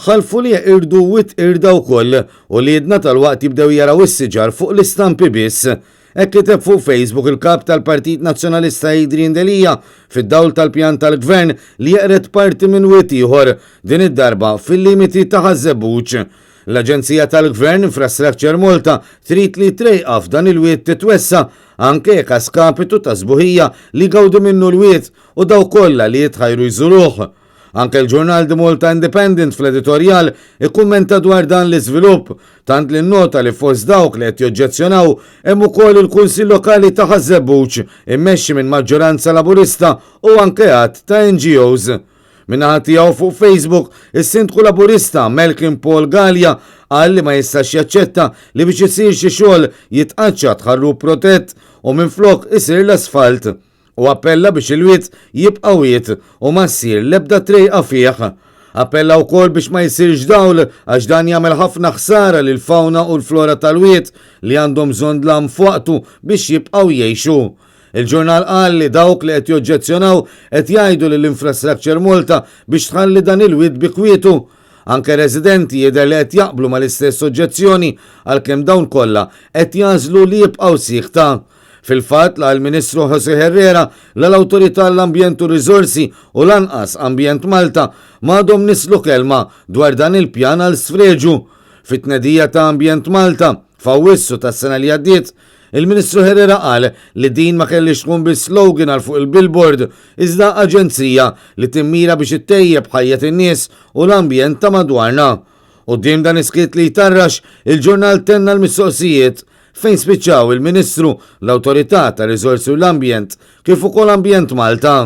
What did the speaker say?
Ħalfu li jeqirdu Wied Qirda wkoll, uliedna dalwaqt jibdew jaraw is-siġar fuq l-istampi biss. Hekk kiteb fuq Facebook il-Kap tal-Partit Nazzjonalista Adrian Delia fid-dawl tal-pjan tal-Gvern li jeqred parti minn wied ieħor, din id-darba fil-limiti ta' Ħaż-Żebbuġ. L-aġenzija tal-Gvern Infrastructure Malta trid li t-trejqa f'dan il-wied titwessa' anke jekk a skapitu tas-sbuħija li jgawdi minnu l-wied u dawk kollha li jitħajru jżuruh. Anke l-ġurnal The Malta Independent fl-editorjal ikkummenta dwar dan l-iżvilupp, tant li nnota li fost dawk li qed joġġezzjonaw hemm ukoll il-Kunsill Lokali ta' Ħaż-Żebbuġ, immexxi minn maġġoranza Laburista u anke għadd ta' NGOs. Min-naħa tiegħu fuq Facebook, is-Sindku Laburista Malcolm Paul Galea qal li ma jistax jaċċetta li biex isir xi xogħol jitqaċċat ħarrub protett u minflok isir l-asfalt. u appella biex il-wied jibqa' wied u ma ssir l-ebda trejqa fih. Appella wkoll biex ma jsirx dawl għax dan jagħmel ħafna ħsara lill-fawna u l-flora tal-wied li għandhom bżonn dlam f'waqtu biex jibqgħu jgħixu. Il-ġurnal qal li dawk li qed joġġezzjonaw qed jgħidu lil Infrastructure Malta biex tħalli dan il-wied bi kwietu. Anke residenti jidher li qed jaqblu mal-istess oġġezzjoni għalkemm dawn kollha qed jagħżlu li jibqgħu siekta. Fil-fatt, la l-Ministru José Herrera, la l-Awtorità għall-Ambjent u r-Riżorsi u lanqas Ambjent Malta ma għadhom nisslu kelma dwar dan il-pjan għal sfreġu. Fit-tnedija ta' Ambjent Malta, f'Awwissu tas-sena li għaddiet, il-Ministru Herrera qal li din ma kellhiex tkun biss slogan għal fuq il-billboard, iżda aġenzija li timmira biex ittejjeb ħajjet in-nies u l-ambjent ta' madwarna. Quddiem dan is-skiet li jtarrax, il-ġurnal tenna l-mistoqsijiet Fejn spiċċaw il-Ministru, l-Awtorità tar-Riżorsi u l-Ambjent, kif ukoll Ambjent Malta?